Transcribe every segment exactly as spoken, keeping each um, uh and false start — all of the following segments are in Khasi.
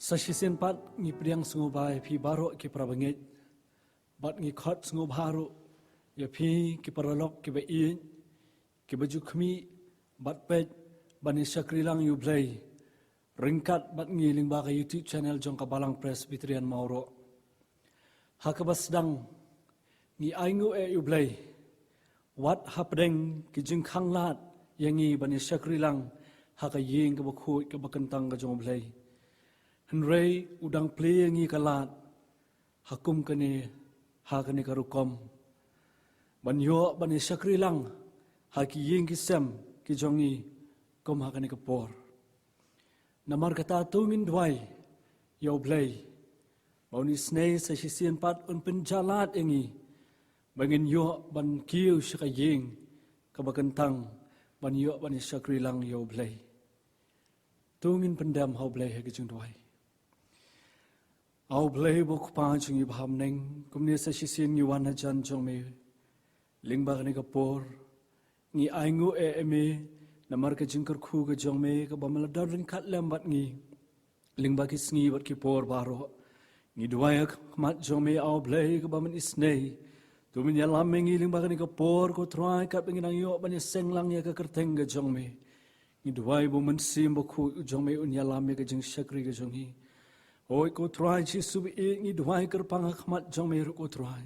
Sa shisien pat ngi pdiang sngewbha ïa phi baroh ki parabangeit, bad ngi khot sngewbha ruh ïa phi ki paralok kiba ïeit, kiba ju khmih bad peit ban ïa shakri lang ïa U Blei ryngkat bad ngi lyngba ka YouTube channel jong ka Balang Presbyterian Mawroh. Ha kaba sdang ngi ainguh ïa U Blei wat hapdeng ki jingkhang lad ïa ngi ban ïa shakri lang ha ka ïing kaba khuid kaba kyntang ka jong U Blei. Hynrei u dang plie ïa ngi ka lad ha kum kane, ha kane ka rukom ban ïoh ban ïa shakri lang ha ki ïing ki sem ki jong ngi kum ha kane ka por. Namar kata to ngin duwai ïa U Blei ba un isynei sa shisien pat un pynjah lad ïa ngi ba ngin ïoh ban kiew sha ka ïing kaba kyntang ban ïoh ban ïa shakri lang ïa U Blei. To ngin pyndem ha U Blei ha ka jingduwai. A U Blei ba U Kpa jong ngi ba ha bneng, kumne sa shisien ngi wan hajan jong me lyngba kane ka por. Ngi ainguh ïa me namar ka jingkyrkhu ka jong me kaba me la don ryngkat lem bad ngi lyngba ki sngi bad ki por baroh. Ngi duwai ha khmat jong me, A U Blei, kaba men isynei. To men ïalam ïa ngi lyngba kane ka por, ko Trai, katba ngi nang ïoh ban ïaseng lang ïa ka kyrteng ka jong me. Ngi duwai ba U Mynsiem Bakhuid u jong me un ïalam ïa ka jingshakri ka jong ngi. Hooid ko Trai Jisu ba ïeit, ngi duwai kyrpang ha khmat jong me ruh ko Trai.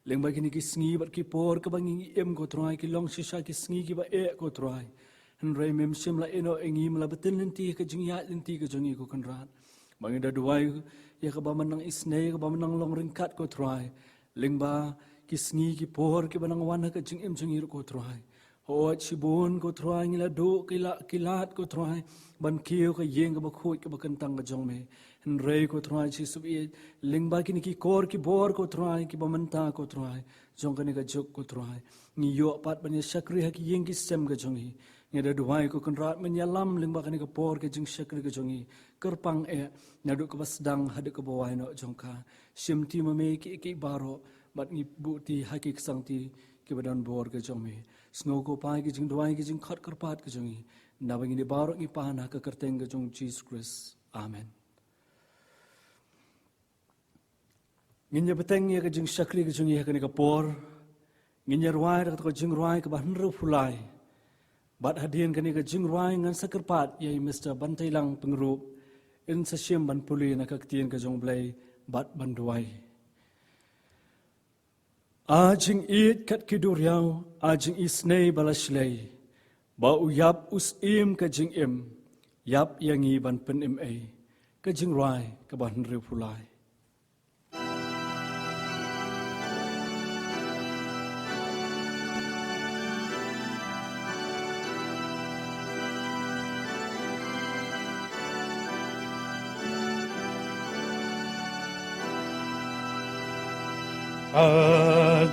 Lyngba kine ki sngi bad ki por kaba ngi im ko Trai, ki long shisha ki sngi kiba eh ko Trai. Hynrei mem shym la ïehnoh ïa ngi, me la btin lynti ka jingïaid lynti ka jong ngi ko Kynrad. Ba ngi da duwai ïa kaba men nang isynei, kaba men nang long ryngkat ko Trai. Lyngba ki sngi ki por kiba nang wan ha ka jingim jong ngi ruh ko Trai. Hooid shibun ko Trai ngi la duh ki la, ki lad ko Trai ban kiew ka ïing kaba khuid kaba kyntang ka jong me. Hynrei ko Trai Jisu ba ïeit, lyngba kine ki kor ki bor ko Trai, kiba mynta ko Trai, jong kane ka juk ko Trai, ngi ïoh pat ban ïa shakri ha ki ïing ki sem ka jong ngi. Ngi da duwai ko Kynrad men ïalam lyngba kane ka por ka jingshakri ka jong ngi. Kyrpang eh naduh kaba sdang haduh kaba wai noh jong ka. Shimti ma me kiei kiei baroh bad ngi buhti ha ki ksangti kiba don bor ka jong me. Sngew ko Pa ïa ki jingduwai ki jingkhot kyrpad ka jong ngi. Naba kine baroh ngi pan ha ka kyrteng ka jong U Jisu Khrist. Amen. Ngin ïa bteng ïa ka jingshakri ka jong ngi ha kane ka por. Ngin ïa rwai da ka jingrwai kaba hynriewphew lai. Bad hadien kane ka jingrwai ngan sa kyrpad ïa i Mister Banteilang Pyngrope in sa shim ban pule na ka ktien ka jong U Blei bad ban duwai. A jingïeit kat ki duriaw, a jingisynei ba la shlei, ba u ïap u syiem ka jingim, ïap ïa ngi ban pynim ei. Ka jingrwai kaba hynriewphew lai. A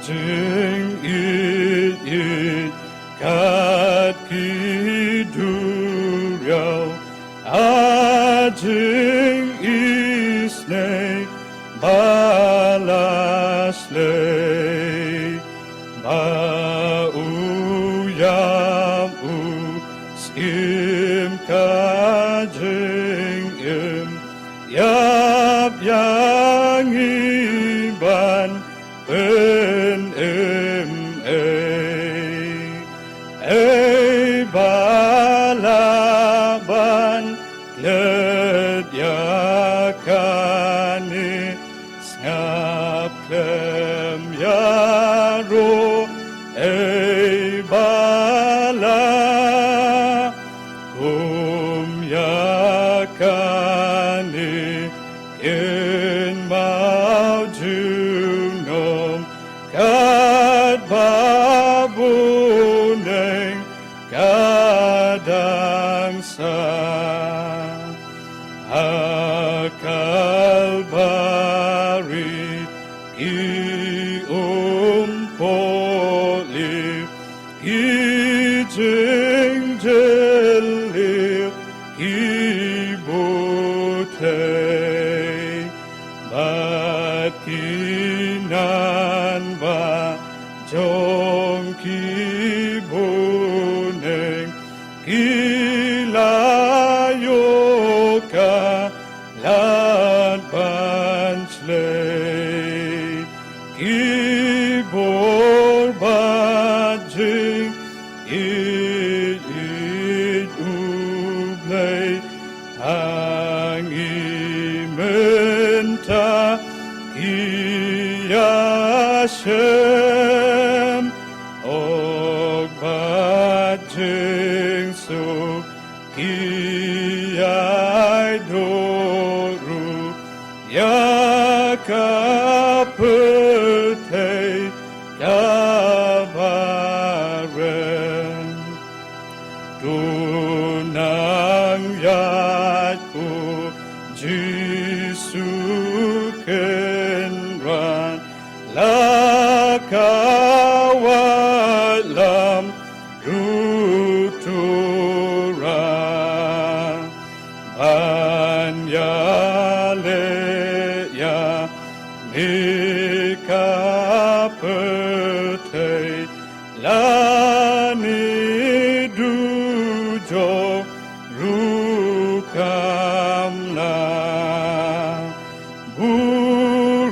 jingïeit kat ki duriaw, a jingisynei ba la shlei, ba u ïap u syiem ka jingim, ïap ïa ngi ban pynim ei. Ei ba lah ban klet ïa kane, sngap khlem ïaroh ei ba lah kum ïa kane, kynmaw junom katba bun ïa ka dang sah. Ha Kalbari ki um pohliew, ki jingjylliew ki buthei, bad ki nangbah jong ki bun ïing ki la ïoh ka la Bor bad jingïeit, ïeit U Blei ha ngi mynta ki ïashem, ïoh bad jingsuk ki ïai duh ruh ïa ka pyrthei kaba rem. To nang ïaid, ko Jisu Kynrad, la ka wallam ruh, to rah ban ïaleh ïa me ka pyrthei, lane dujok ruh kam lah. Burom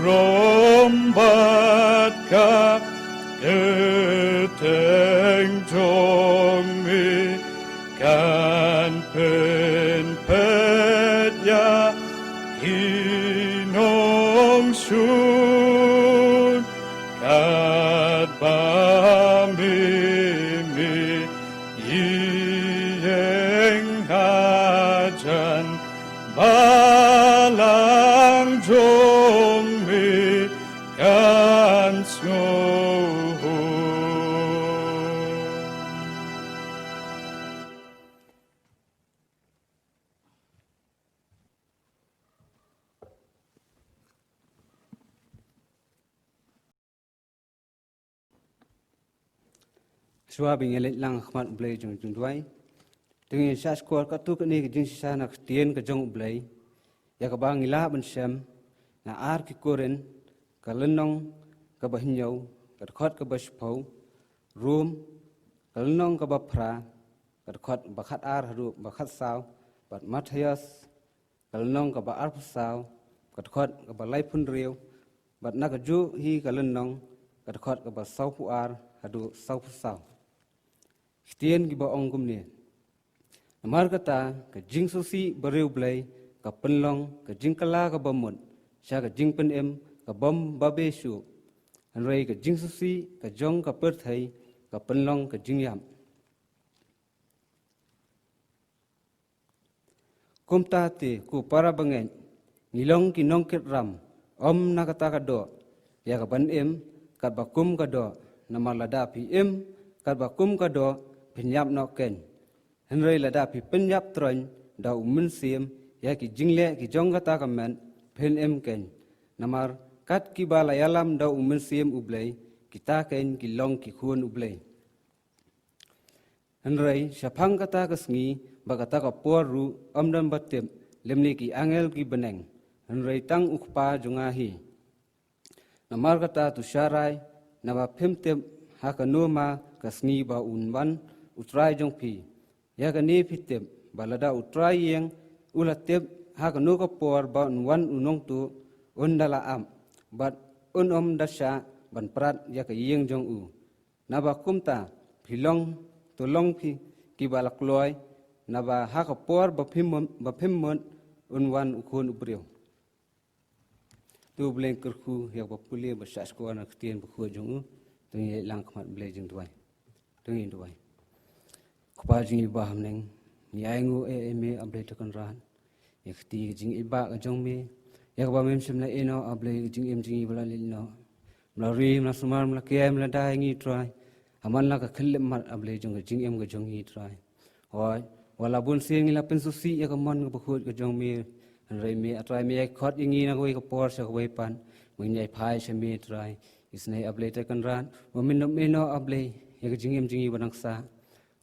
bad ka kyrteng jong me kan pynpeit ïa ki nongshun, katba me, me ïeng hajan, balang jong me kan sngew. Shuwa ba ngin leit lang ha khmat U Blei jong jingduwai, to ngin shahshkor katto katne ka jingshisha na ka ktien ka jong U Blei, ïa kaba ngi lah ban shem na Ar ki Korinth, ka lynnong kaba hynñiew, ka dkhot kaba shiphew, Rom, ka lynnong kaba phra, ka dkhot ba khatar haduh ba khatsaw, bad Mathaios, ka lynnong kaba arphew saw, ka dkhot kaba laiphew hynriew, bad na kajuh hi ka lynnong, ka dkhot kaba sawphew ar haduh sawphew saw. Ki ktien kiba ong kumne: Namar kata, ka jingsngewsih bariewblei ka pynlong ka jingkylla kaba mut sha ka jingpynim ka bym babe shuh, hynrei ka jingsngewsih ka jong ka pyrthei ka pynlong ka jingïap. Kumta te, ko para bangeit, ngi long ki nongkit ram, ym na kata ka doh, ïa ka ban im katba kum ka doh, namar lada phi im katba kum ka doh, phin ïap noh keiñ. Hynrei lada phi pynïap troiñ da U Mynsiem ïa ki jingleh ki jong kata ka met, phin im keiñ. Namar kat kiba la ïalam da U Mynsiem U Blei, kita keiñ ki long ki khun U Blei. Hynrei shaphang kata ka sngi bad kata ka por ruh ym don ba tip, lymne ki angel ki bneng, hynrei tang U Kpa jong nga hi. Namar kata, to sharai, naba phim tip ha kano ma ka sngi ba un wan U Trai jong phi. Ïa kane phi tip, ba lada U Trai ïeng, u la tip ha kano ka por ba un wan U Nongtuh, un da la ap, bad un ym da shah ban prat ïa ka ïing jong u. Naba kumta, phi long, to long phi kiba la kloi, naba ha ka por ba phim mut, ba phim mut, un wan U Khun U Briew. To U Blei un kyrkhu ïa kaba pule bad shahshkor na ka ktien bakhuid jong u. To ngin leit lang ha khmat U Blei jingduwai. To ngin duwai. Ko Kpa jong ngi ba ha bneng, ngi ainguh ïa me, A Blei Trai Kynrad, ïa kata ka jingïeit ba ka jong me, ïa kaba mem shym la ïehnoh, A Blei, ka jingim jong ngi ba la leit noh. Me la ri, me la sumar, me la kiar, me la da ïa ngi, Trai. Ha man la ka khyllipmat, A Blei, jong ka jingim ka jong ngi, Trai. Hooid, wat la bun sien ngi la pynsngewsih ïa ka mon kaba khuid ka jong me. Hynrei me, A Trai, me ïai khot ïa ngi na kawei ka por sha kawei pat, ba ngin ïai phai sha me, Trai. Isynei, A Blei Trai Kynrad, ba men ym ïehnoh, A Blei, ïa ka jingim jong ngi ba dang sah.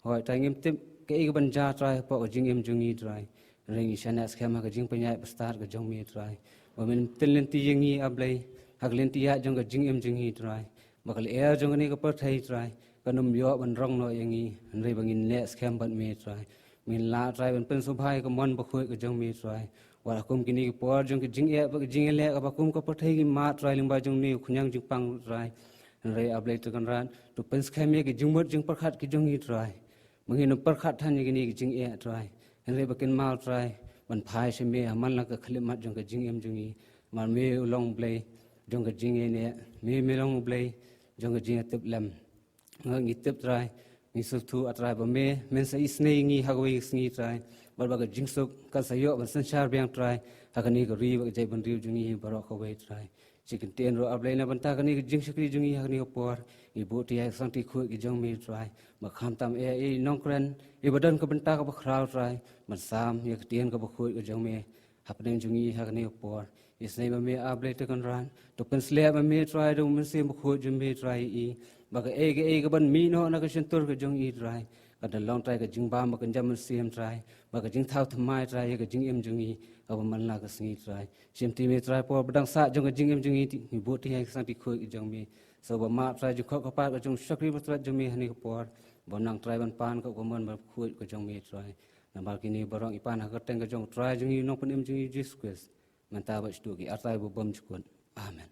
Hooid, Trai, ngim tip kaei kaban jia, Trai, hapoh ka jingim jong ngi, Trai. Hynrei ngi shaniah skhem ha ka jingpynïaid bastad ka jong me, Trai. Ba men pynlynti ïa ngi, A Blei, ha ka lynti ïaid jong ka jingim jong ngi, Trai. Ba ka lyer jong kane ka pyrthei, Trai, kan ym ïoh ban rong noh ïa ngi, hynrei ba ngin neh skhem bad me, Trai. Ba ngin lah, Trai, ban pynsngewbha ïa ka mon bakhuid ka jong me, Trai. Wat la kum kine ki por jong ka jingeh bad ka jingïaleh kaba kum ka pyrthei ki mad, Trai, lyngba jong une u khñiang jingpang, Trai. Hynrei A Blei Trai Kynrad, to pynskhem ïa ki jingmut jingpyrkhat ki jong ngi Trai. Ba ngin ym pyrkhat than ïa kine ki jingeh Trai. Hynrei ba kin mad Trai ban phai sha me ha man la ka khyllipmat jong ka jingim jong ngi. Namar me u long Blei jong ka jingïaineh, me me long Blei jong ka jingïatiplem. Nga ngi tip Trai, ngi sngewthuh A Trai ba me men sa isynei ïa ngi ha kawei ka sngi Trai. Bad ba ka jingsuk kan sa ïoh ban synshar biang Trai ha kane ka ri bad ka jaitbynriew jong ngi baroh kawei Trai. Shi kyntien ruh A Blei na bynta kane ka jingshakri jong ngi ha kane ka por, ngi buh ïa ka sangti khuid ka jong me Trai. Ba khamtam eh i nongkren i ba don ka bynta kaba khraw Trai, ban sam ïa ka ktien kaba khuid ka jong me hapdeng jong ngi ha kane ka por. Isynei ma me A Blei Trai Kynrad, to pynsleh ma me Trai da u Mynsiem Bakhuid jong me Trai i, ba kaei kaei kaban mih noh na ka shyntur ka jong i Trai, ka da long Trai ka jingbam ba kynja mynsiem Trai, ba ka jingthaw thymmai Trai ïa ka jingim jong ngi kaba man la ka sngi Trai. Shim ti me Trai por ba dang sah jong ka jingim jong ngi, ngi buh ïa ka sangti khuid ka jong me. Sa ba mad Trai jingkhot kyrpad ka jong u shakri ba thrang jong me ha kane ka por, ba nang Trai ban pan ka mon ba khuid ka jong me Trai. Namar kine baroh ngi pan ha ka kyrteng ka jong u Trai jong ngi u Nongpynim jong ngi Jisu Khrist. Mynta bad shaduh ki artai ba bymjukut. Amen.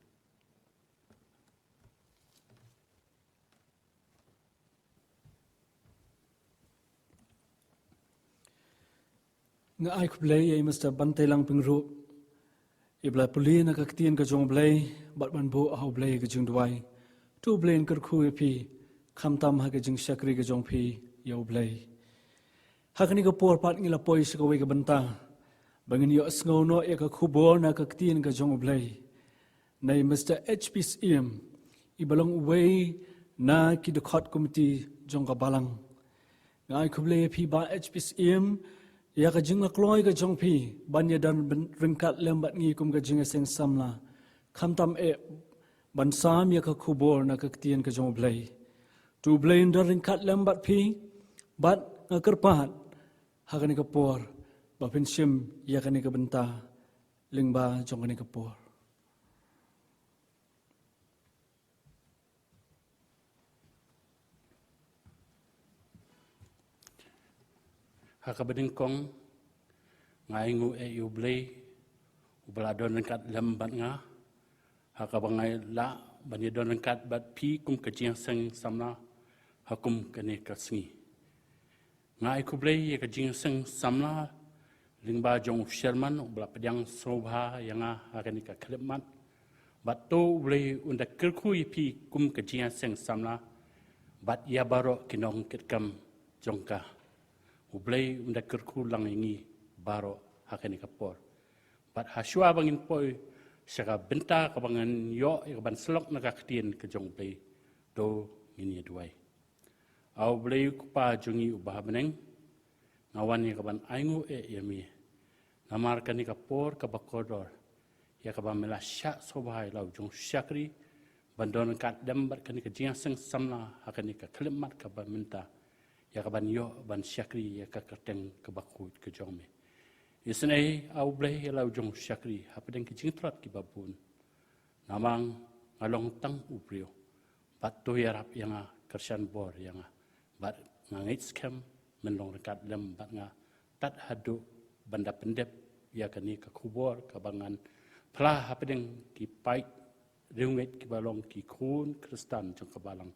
Nga ai khublei ïa i Mister Bantelang Pyngrope, i ba la pule na ka ktien ka jong U Blei bad ban buh ha U Blei ka jingduwai. To U Blei un kyrkhu ïa phi, khamtam ha ka jingshakri ka jong phi ïa U Blei. Ha kane ka por pat ngi la poi sha kawei ka bynta ba ngin ïohsngew noh ïa ka khubor na ka ktien ka jong U Blei. Na i Mister H P Syiem, i ba long uwei na ki dkhot komiti jong ka balang. Nga ai khublei ïa phi Bah H P Syiem, ïa ka jingïakloi ka jong phi ban ïadon ryngkat lem bad ngi kum ka jingïaseng samla. Khamtam eh ban sam ïa ka khubor na ka ktien ka jong U Blei. To U Blei un don ryngkat lem bad phi, bad nga kyrpad ha kane ka por ba phin shim ïa kane ka bynta lyngba jong kane ka por. Ha kaba nyngkong, nga ainguh ïa U Blei, u ba la don ryngkat lem bad nga, ha kaba nga lah ban ïadon ryngkat bad phi kum ka jingïaseng samla ha kum kane ka sngi. Nga ai khublei ïa ka jingïaseng samla lyngba jong u Sherman, u ba la pdiang sngewbha ïa nga ha kane ka khyllipmat. Bad to U Blei un da kyrkhu ïa phi kum ka jingïaseng samla, bad ïa baroh ki nongkitkam jong ka. U Blei un da kyrkhu lang ïa ngi baroh ha kane ka por. Bad ha shuwa ba ngin poi sha ka bynta kaba ngin ïoh ïa kaban syllok na ka ktien ka jong U Blei, to ngin ïa duwai. A U Blei U Kpa jong ngi uba ha bneng, nga wan ïa kaban ainguh eh ïa me namar kane ka por kaba kordor, ïa kaba me la shah sngewbha ïa la u jong u shakri ban don ryngkat lem bad kane ka jingïaseng samla ha kane ka khyllipmat kaba mynta, ïa kaban ïoh ban shakri ïa ka kyrteng kaba khuid ka jong me. Isynei A U Blei ïa la u jong u shakri hapdeng ki jingtlot kiba bun. Namar nga long tang u briew, bad to ïarap ïa nga, kyrshan bor ïa nga, bad nga ngeit skhem men long ryngkat lem bad nga tad haduh ban da pyndep ïa kane ka khubor kaba ngan phla hapdeng ki paid riewngeit kiba long ki khun Khristan jong ka balang.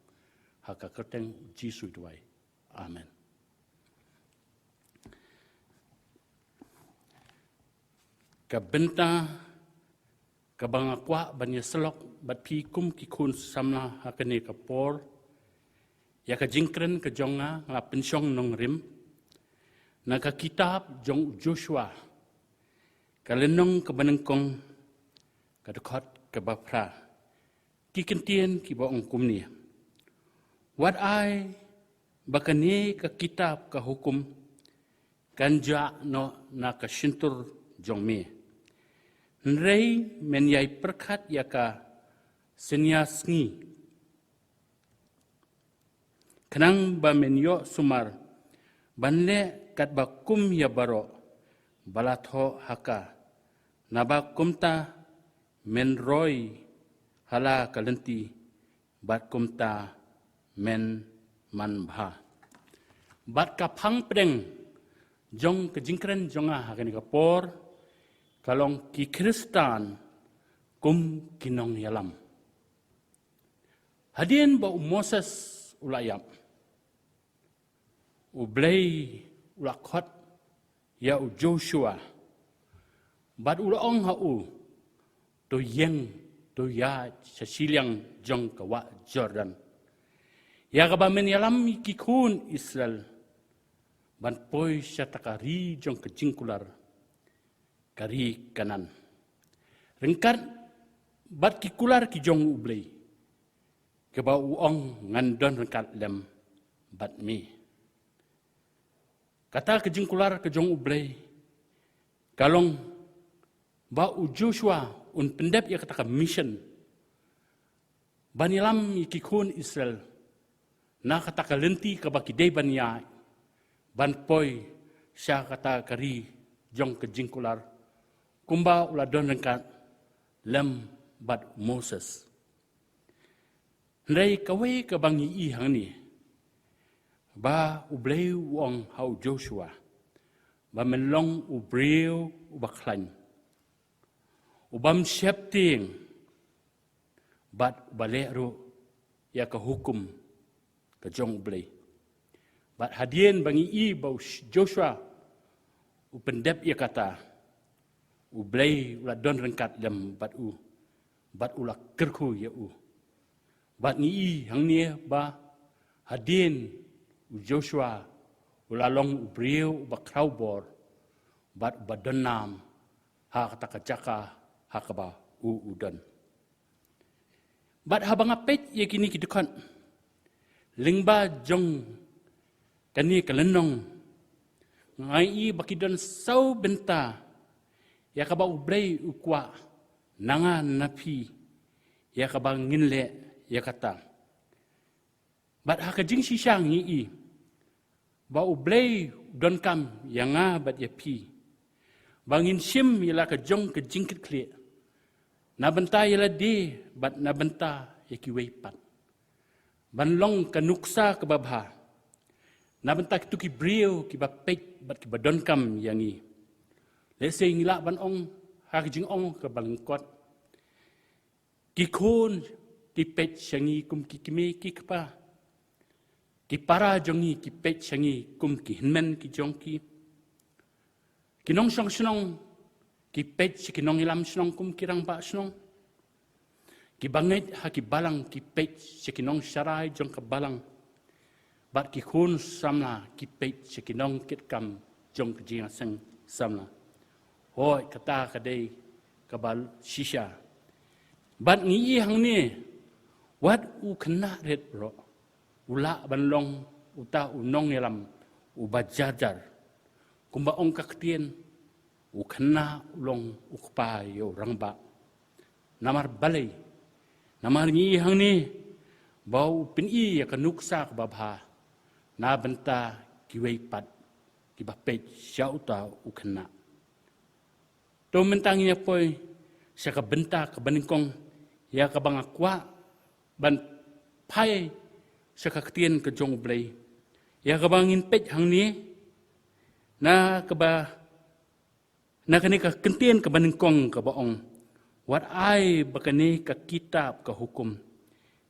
Ha ka kyrteng U Jisu duwai. Amen. Ka bynta kaba nga kwah ban ïa syllok bad phi kum ki khun samla ha kane ka por, ïa ka jingkren ka jong nga nga la pynshong nongrim na ka kitab jong u Joshua, ka lynnong kaba nyngkong, ka dkhot kaba phra. Ki kyntien kiba ong kumne: Wat ai ba kane ka kitab ka hukum kan jah noh na ka shyntur jong me, hynrei men ïai pyrkhat ïa ka synñia sngi, khnang ba men ïoh sumar ban leh katba kum ïa baroh ba la thoh ha ka, naba kumta men roi ha la ka lynti, bad kumta men manbha. Bad ka phang pdeng jong ka jingkren jong nga ha kane ka por ka long: Ki Khristan kum ki nongïalam. Hadien ba u Moses u la ïap, U Blei u la khot ïa u Joshua, bad u la ong ha u, to ïeng, to ïaid sha shiliang jong ka wah Jordan, ïa kaba men ïalam ïa ki khun Israel ban poi sha kata ka ri jong ka jingkular, ka ri Kanaan, ryngkat bad ki kular ki jong U Blei, kaba u ong, ngan don ryngkat lem bad me. Kata ka jingkular ka jong U Blei ka long ba u Joshua un pyndep ïa kata ka mission ban ïalam ïa ki khun Israel na kata ka lynti kaba ki dei ban ïaid ban poi sha kata ka ri jong ka jingkular, kumba u la don ryngkat lem bad Moses. Hynrei kawei kaba ngi i hangne, ba U Blei u ong ha u Joshua ba men long u briew uba khlaiñ, u bym sheptieng, bad uba leh ruh ïa ka hukum ka jong U Blei. Bad hadien ba ngi i ba u Joshua u pyndep ïa kata, U Blei u la don ryngkat lem bad u, bad u la kyrkhu ïa u. Bad ngi i hangne ba hadien u Joshua u la long u briew uba khraw bor bad uba don nam ha kata ka jaka ha kaba u u don. Bad haba nga peit ïa kine ki dkhot lyngba jong kane ka lynnong, nga i ba ki don saw bynta ïa kaba U Blei u kwah na nga na phi, ïa kaba ngin leh ïa kata. Bad ha ka jingshisha ngi i ba U Blei u donkam ïa nga bad ïa phi ba ngin shim ïa la ka jong ka jingkitkhlieh na bynta ïa lade bad na bynta ïa kiwei pat, ban long ka nuksa kaba bha na bynta kito ki briew kiba peit bad kiba donkam ïa ngi. Lehse ngi lah ban ong ha ka jingong kaba lyngkot, ki khun ki peit sha ngi kum ki kmie ki kpa. Ki para jong ngi ki peit sha ngi kum ki hynmen ki jong ki. Ki nongshong shnong ki peit sha ki nongïalam shnong kum ki rangbah shnong. Ki bangeit ha ki balang ki peit sha ki nongsharai jong ka balang. Bad ki khun samla ki peit sha ki nongkitkam jong ka jingïaseng samla. Hooid, kata ka dei kaba shisha. Bad ngi i hangne, wat u khynnah rit baroh u lah ban long uta u nongïalam uba jar jar. Kumba ong ka ktien, u khynnah u long u kpa ïa u rangbah. Namar balei? Namar ngi i hangne ba u pyni ïa ka nuksa kaba bha na bynta kiwei pat kiba peit sha uta u khynnah. To mynta ngin ïa poi sha ka bynta kaba nyngkong ïa kaba nga kwah ban phai sha ka ktien ka jong U Blei, ïa kaba ngin peit hangne na kaba, na kane ka ktien kaba nyngkong kaba ong, wat ai ba kane ka kitab ka hukum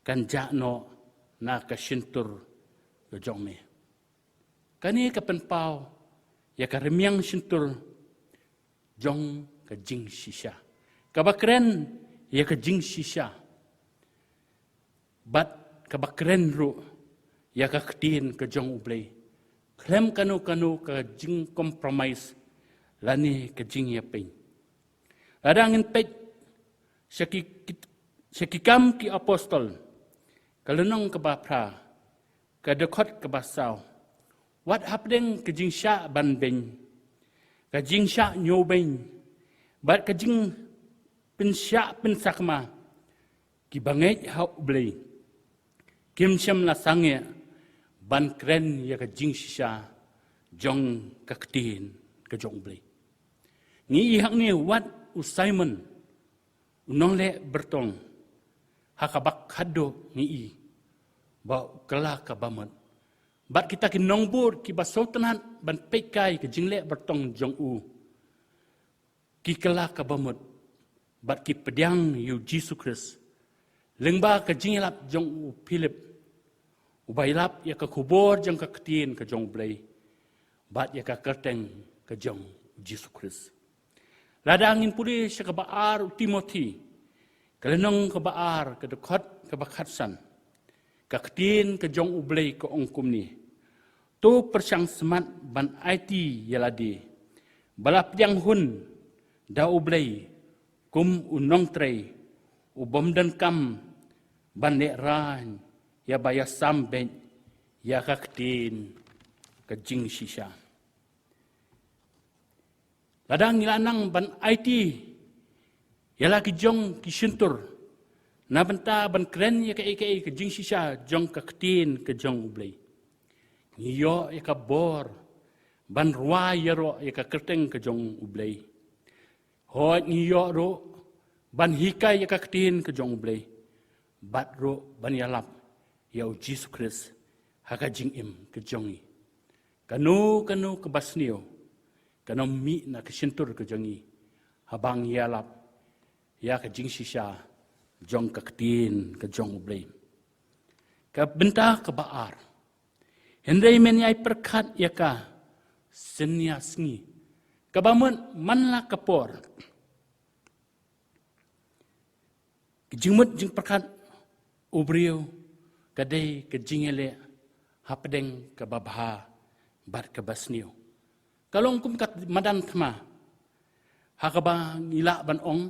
kan jah noh na ka shyntur ka jong me. Kane ka pynpaw ïa ka rmiang shyntur jong ka jingshisha, kaba kren ïa ka jingshisha, bad kaba kren ruh ïa ka ktien ka jong U Blei khlem kano kano ka jingcompromise lane ka jingïapeiñ. Lada ngin peit sha ki, sha ki Kam ki Apostol, ka lynnong kaba phra, ka dkhot kaba saw, wat hapdeng ka jingshah ban beiñ, ka jingshah ñiewbeiñ, bad ka jingpynshah pynsakma, ki bangeit ha U Blei kim shym la sangeh ban kren ïa ka jingshisha jong ka ktien ka jong U Blei. Ngi i hangne wat u Simon u nongleh byrtong, ha kaba khadduh ngi i ba u kylla kaba mut. Bad kita ki nongbud kiba sngewtynnat ban peit kai ka jingleh byrtong jong u, ki kylla kaba mut bad ki pdiang ïa u Jisu Khrist Lyngba ka jingïalap jong u Philip, uba ïalap ïa ka khubor jong ka ktien ka jong u Blei bad ïa ka kyrteng ka jong u Jisu Khrist. Lada ngin pule sha kaba ar u Timothi, ka lynnong kaba ar, ka dkhot kaba khatsan, ka ktien ka jong u Blei ka ong kumne: To pyrshang smat ban aiti ïa lade ba la pdiang hun da u Blei kum u nongtrei u bym donkam ban lehraiñ ïa ba ïasam beit ïa ka ktien ka jingshisha. Lada ngi la nang ban aiti ïa la ki jong ki shyntur na bynta ban kren ïa kaei kaei ka jingshisha jong ka ktien ka jong u Blei, ngi ïoh ïa ka bor ban rwai ïaroh ïa ka kyrteng ka jong u Blei. Hooid, ngi ïoh ruh ban hikai ïa ka ktien ka jong u Blei bad ruh ban ïalap ïa u Jisu Khrist ha ka jingim ka jong ngi. Kano kano kaba sniew kan ym mih na ka shyntur ka jong ngi haba ngi ïalap ïa ka jingshisha jong ka ktien ka jong u Blei. Ka bynta kaba ar: Hynrei men ïai pyrkhat ïa ka synñia sngi, kaba mut man la ka por. Ka jingmut jingpyrkhat u briew ka dei ka jingïaleh hapdeng kaba bha bad kaba sniew. Ka long kum ka madan thma, ha kaba ngi lah ban ong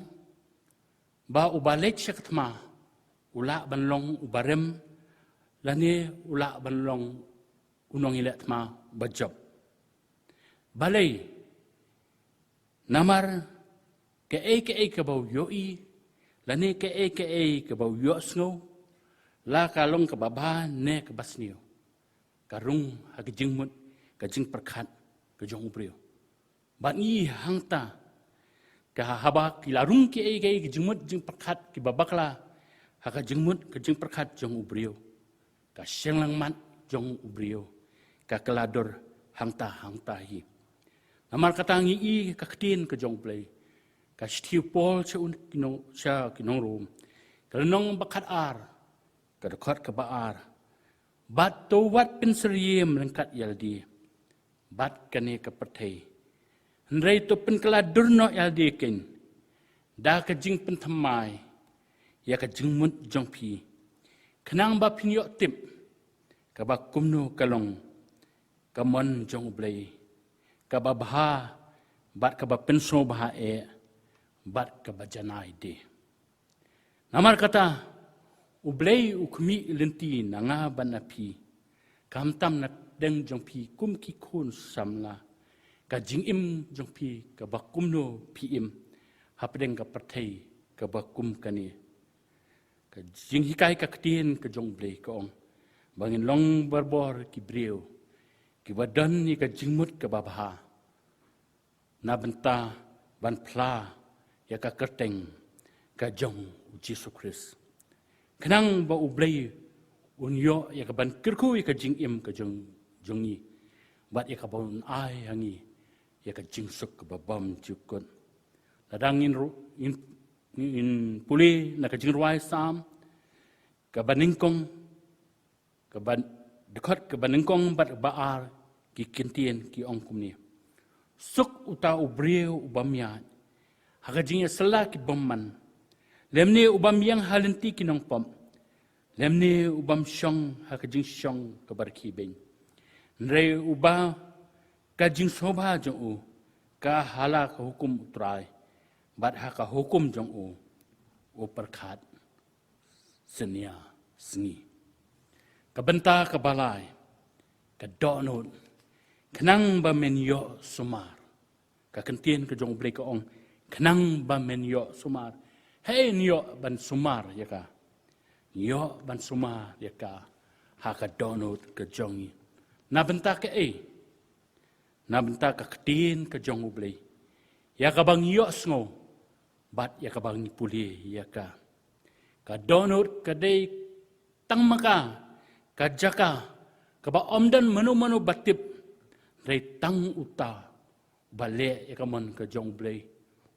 ba uba leit sha ka thma u lah ban long uba rem, lane u lah ban long u nongïaleh thma ba jop. Balei? Namar kaei kaei kaba u ïohi, lane kaei kaei kaba u ïohsngew, la ka long kaba bha ne kaba sniew, ka rung ha ka jingmut ka jingpyrkhat ka jong u briew. Bad ngi hangta, ka haba ki la rung kiei kiei ki jingmut jingpyrkhat kiba bakla ha ka jingmut ka jingpyrkhat jong u briew, ka shenglangmat jong u briew ka kylla dur hangta hangta hi. Namar kata ngi i ka ktien ka jong u Blei, ka shithi u Paul sha u ki nong, sha ki nong Rom, ka lynnong ba khatar, ka dkhot kaba ar: Bad to wat pynsyriem ryngkat ïalade bad kane ka pyrthei, hynrei to pynkylla dur noh ïalade kein da ka jingpynthymmai ïa ka jingmut jong phi, khnang ba phin ïoh tip kaba kumno ka long ka mon jong u Blei, kaba bha bad kaba pynsngewbha eh bad kaba janai de. Namar kata, u Blei u khmih lynti na nga bad na phi, khamtam na pdeng jong phi kum ki khun samla, ka jingim jong phi kaba kumno phi im hapdeng ka pyrthei kaba kum kane. Ka jinghikai ka ktien ka jong u Blei ka ong ba ngin long barabor ki briew kiba don ïa ka jingmut kaba bha na bynta ban phla ïa ka kyrteng ka jong u Jisu Khrist, khnang ba u Blei un ïoh ïa ka ban kyrkhu ïa ka jingim ka jong, jong ngi, bad ïa ka ban ai ha ngi ïa ka jingsuk kaba bym jukut. Lada ngin ru-, ngin, ngin pule na ka jingrwai Salm kaba nyngkong, kaba, dkhot kaba nyngkong bad ba ar, ki ktien ki ong kumne: Suk uta u briew u bym ïaid ha ka jingïasylla ki bymman, lymne u bym ïeng ha lynti ki nongpop, lymne u bym shong ha ka jingshong kaba rkhie beiñ. Hynrei uba ka jingsngewbha jong u ka ha la ka hukum u Trai, bad ha ka hukum jong u u pyrkhat synñia sngi. Ka bynta kaba lai, ka dohnud, khnang ba men ïoh sumar. Ka ktien ka jong u Blei ka ong, khnang ba men ïoh sumar. Hei, ngi ïoh ban sumar ïa ka. Ngi ïoh ban sumar ïa ka ha ka dohnud ka jong ngi. Na bynta kaei? Na bynta ka ktien ka jong u Blei, ïa kaba ngi ïohsngew bad ïa kaba ngi pule ïa ka. Ka dohnud ka dei tang ma ka ka jaka kaba ym don mano mano ba tip, hynrei tang uta ba leh ïa ka mon ka jong u Blei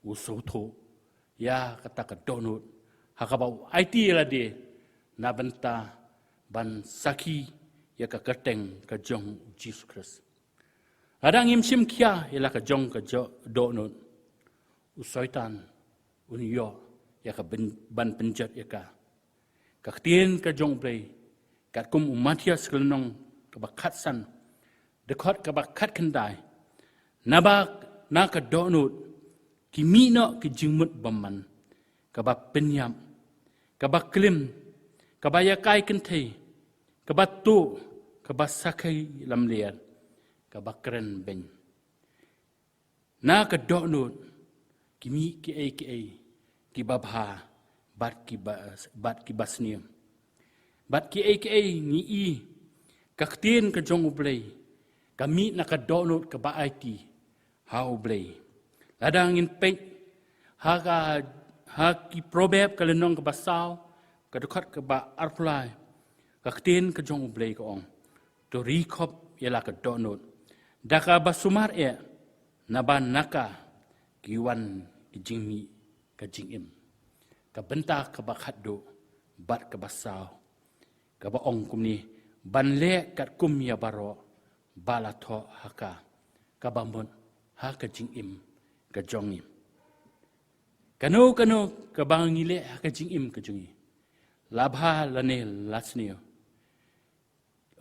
u sngewthuh ïa kata ka dohnud Ha kaba u aiti ïa lade na bynta ban sakhi ïa ka kyrteng ka jong u Jisu Khrist. Lada ngim shim khia ïa la ka jong ka jo-, dohnud, u Soitan un ïoh ïa ka ban, ban pynjot ïa ka. Ka ktien ka jong U Blei, katkum u Mathaios ka lynnong kaba khatsan, dkhot kaba khatkhyndai. Naba na ka dohnud ki mih noh ki jingmut bymman, kaba pynïap, kaba klim, kaba ïakai kynthei, kaba tuh, kaba sakhi lamler, kaba kren beiñ. Na ka dohnud ki mih kiei kiei kiba bha bad kiba, bad kiba sniew. Bad kiei kiei ngi i ka ktien ka jong U Blei ka mih na ka dohnud kaba aiti ha U Blei. Lada ngin peit ha ka, ha ki Proverb ka lynnong kaba saw, ka dkhot kaba arphew lai, ka ktien ka jong U Blei ka ong, to ri khop ïa la ka dohnud da kaba sumar eh, naba na ka ki wan ki jingmih ka jingim. Ka bynta kaba khatduh bad kaba saw, kaba ong kumne, ban leh katkum ïa baroh ba la thoh ha ka, kaba mut ha ka jingim ka jong ngi. Kano kano kaba ngi leh ha ka jingim ka jong ngi, la bha lane la sniew,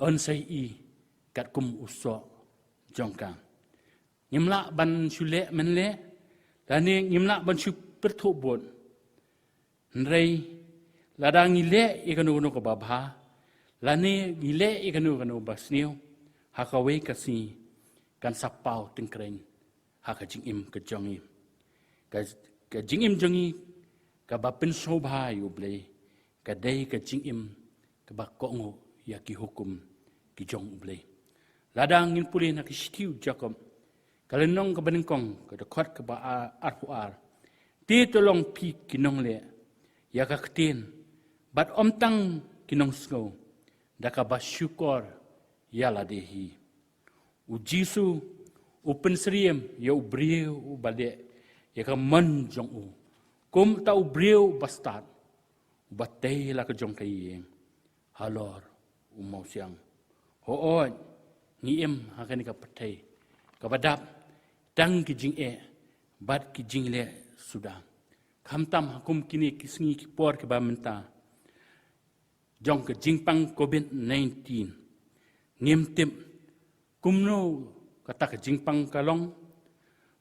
yn sa ïohi katkum u soh jong ka. Ngim lah ban shu leh mynleh, lane ngim lah ban shu pyrthuh bud. Hynrei lada ngi leh ïa kano kano kaba bha, lane ngi leh ïa kano kano ba sniew, ha kawei ka sngi kan sa paw tyngkreiñ ha ka jingim ka jong ngi. Ka, ka jingim jong ngi kaba pynsngewbha ïa U Blei ka dei ka jingim kaba kohnguh ïa ki hukum ki jong U Blei. Lada ngin pule na ka shithi u Jakob, ka lynnong kaba nyngkong, ka dkhot kaba a-, arphew ar. Te to long phi ki nongleh ïa ka ktien, bad ym tang ki nongsngew, da kaba shukor ïa lade hi. U Jisu u pynsyriem ïa u briew uba leh ïa ka mon jong u, kum uta u briew uba stad, uba tei la ka jong ka ïing halor u mawsiang. Hooid, ngi im ha kane ka pyrthei kaba dap tang ki jingeh bad ki jingleh suda. Khamtam ha kum kine ki sngi ki por kiba mynta jong ka jingpang covid nineteen, ngim tip kumno kata ka jingpang ka long,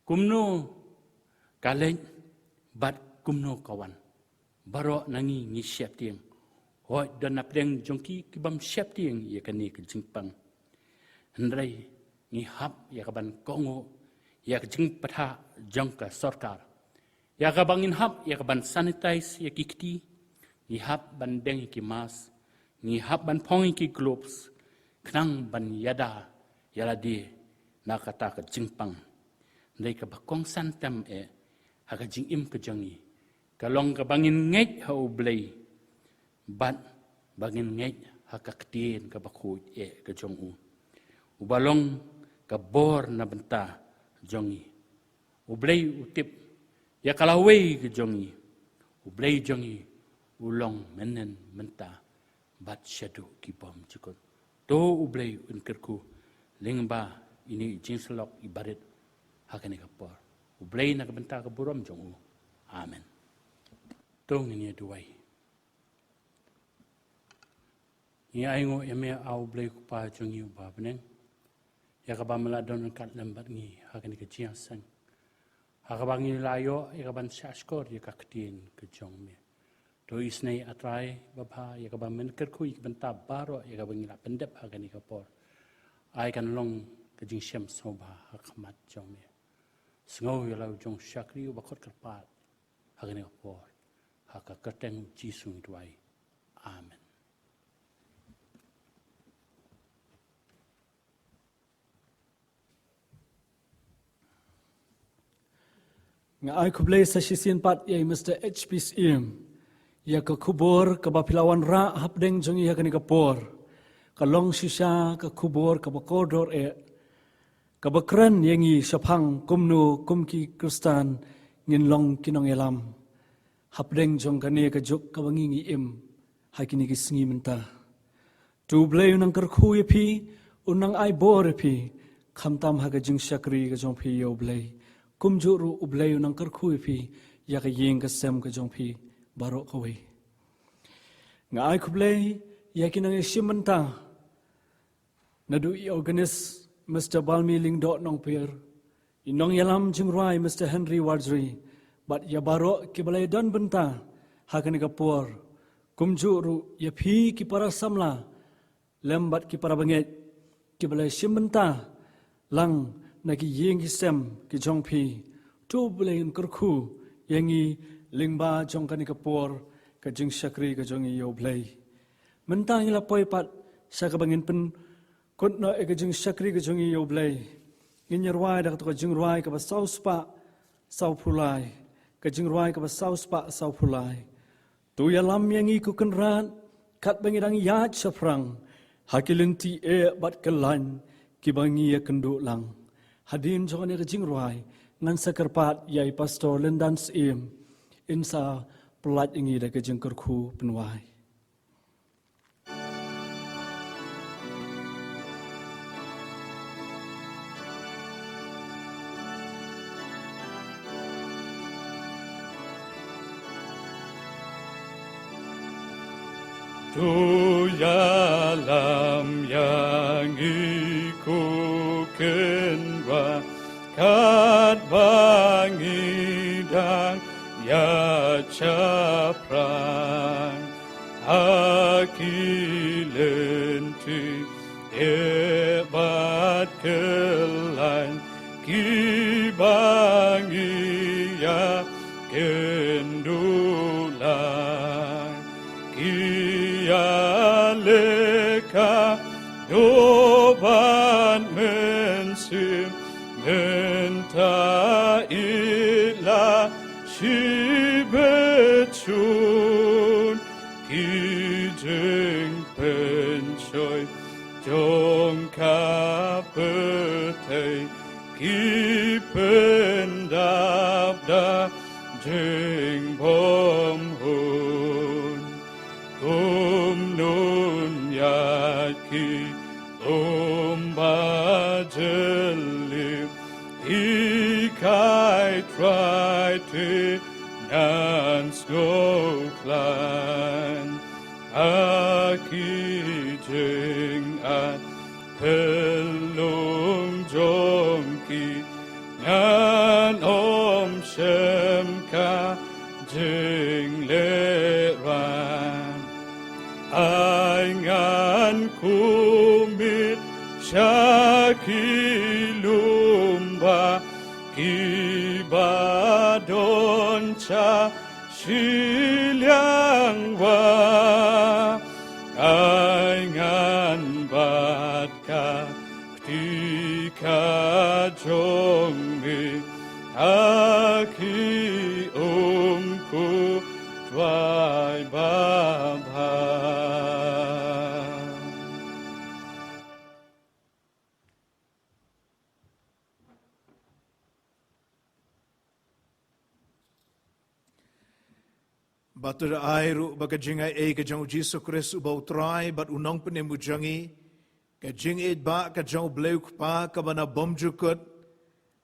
kumno ka leit, bad kumno ka wan. Baroh na ngi ngi sheptieng. Hooid, don na pdeng jong ki ki bym sheptieng ïa kane ka jingpang. Hynrei ngi hap ïa ka ban kohnguh ïa ka jingpyrta jong ka sorkar, ïa kaba ngin hap ïa ka ban sanitize ïa ki kti, ngi hap ban deng ïa ki mask, ngi hap ban phong ïa ki gloves, khnang ban ïada ïa lade na kata ka jingpang. Hynrei kaba kongsan tam eh ha ka jingim ka jong ngi, ka long kaba ngin ngeit ha U Blei, bad ba ngin ngeit ha ka ktien kaba khuid eh ka jong u, uba long ka bor na bynta jong ngi. U Blei u tip ïa ka lawei ka jong ngi. U Blei jong ngi u long mynhynnin, mynta, bad shaduh ki bymjukut. To U Blei un kyrkhu lyngba ine i jingsyllok iba rit ha kane ka por. U Blei na ka bynta ka burom jong u. Amen. To ngin ïa duwai. Ngi ainguh ïa me, A U Blei U Kpa jong ngi uba ha bneng, ïa kaba me la don ryngkat lem bad ngi ha kane ka jingïaseng, ha kaba ngi la ïoh ïa ka ban shahshkor ïa ka ktien ka jong me. To isynei, A Trai babha, ïa kaba men kyrkhu ïa ki bynta baroh ïa kaba ngi la pyndep ha kane ka por. Ai kan long ka jingshem sngewbha ha khmat jong me. Sngew ïa la u jong u shakri uba khot kyrpad ha kane ka por, ha ka kyrteng U Jisu ngi duwai. Amen. Nga ai khublei sa shisien pat ïa i Mister H P Syiem ïa ka khubor kaba phi la wanrah hapdeng jong ngi ha kane ka por. Ka long shisha ka khubor kaba kordor eh, kaba kren ïa ngi shaphang kumno kum ki Khristan ngin long ki nongïalam. Hapdeng jong kane ka juk kaba ngi ngi im ha kine ki sngi mynta, to U Blei un nang kyrkhu ïa phi, un nang ai bor ïa phi, khamtam ha ka jingshakri ka jong phi ïa U Blei. Kumjuh ruh U Blei un nang kyrkhu ïa phi ïa ka ïing ka sem ka jong phi baroh kawei. Nga ai khublei ïa ki nang ïashim bynta, naduh i organist Mister Balmi Lyngdoh Nongpir, i nongïalam jingrwai Mister Henry Warjri, bad ïa baroh kiba la ïadon bynta ha kane ka por. Kumjuh ruh ïa phi ki para samla lem bad ki para bangeit kiba la ïashim bynta lang na ki ïing ki sem ki jong phi. To U Blei un kyrkhu ïa ngi lyngba jong kane ka por ka jingshakri ka jong ngi ïa U Blei. Mynta ngi la poi pat sha kaba ngin pynkut noh ïa ka jingshakri ka jong ngi ïa U Blei. Ngin ïarwai da kato ka jingrwai kaba saw spah saw phew lai, ka jingrwai kaba saw spah saw phew lai. To ïalam ïa ngi ko Kynrad, katba ngi dang ïaid shaphrang ha ki lynti eh bad kyllaiñ kiba ngi ïakynduh lang. Hadien jong kane ka jingrwai, ngan sa kyrpad ïa i Pastor Lyndan Syiem in sa pyllait ïa ngi da ka jingkyrkhu pynwai. To ïalam ïa ngi ko Kynrad, katba ngi dang ïaid shaphrang ha ki lynti eh bad kyllaiñ kiba ngi ïakynduh lang. Ki ïaleh ka doh bad mynsiem, mynta i la shibit shun. Ki jingpynshoi jong ka pyrthei ki pyndap da jingbymhun. Kumno ïa ki um ba jylliew, hikai Trai, te ngan sngewkhlaiñ. Ha ki jingat pynlong jong ki ngan ym shem ka jinglehrain. Ai ngan kumne sha ki lum ba kiba don sha shiliang wah. Ai ngan bat ka kti ka jong me ha ki um ko Trai babha. Bad to da ai ruh ba ka jingai ei ka jong u Jisu Khrist uba u Trai bad u Nongpynim u jong ngi, ka jingïeit ba ka jong u Blei u Kpa kaba na bymjukut,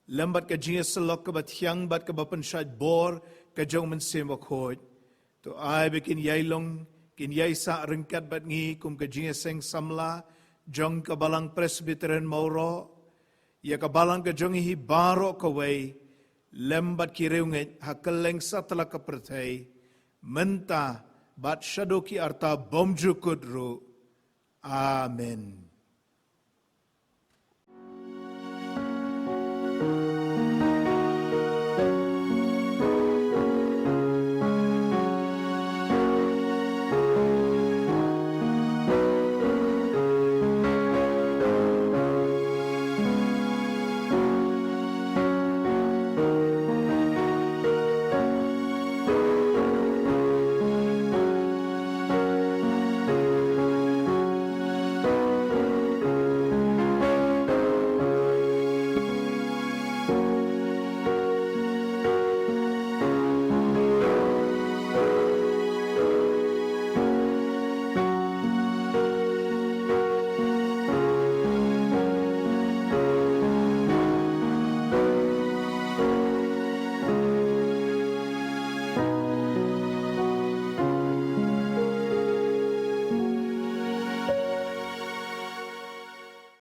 lem bad ka jingïasyllok kaba thiang bad kaba pynshait bor ka jong u Mynsiem Bakhuid. To ai ba kin ïai long, kin ïai sah ryngkat bad ngi kum ka jingïaseng samla jong ka Balang Presbyterian Mawroh, ïa ka balang ka jong ngi hi baroh kawei, lem bad ki riewngeit ha kylleng satlak ka pyrthei, mynta bad shaduh ki arta bymjukut ruh. Amen.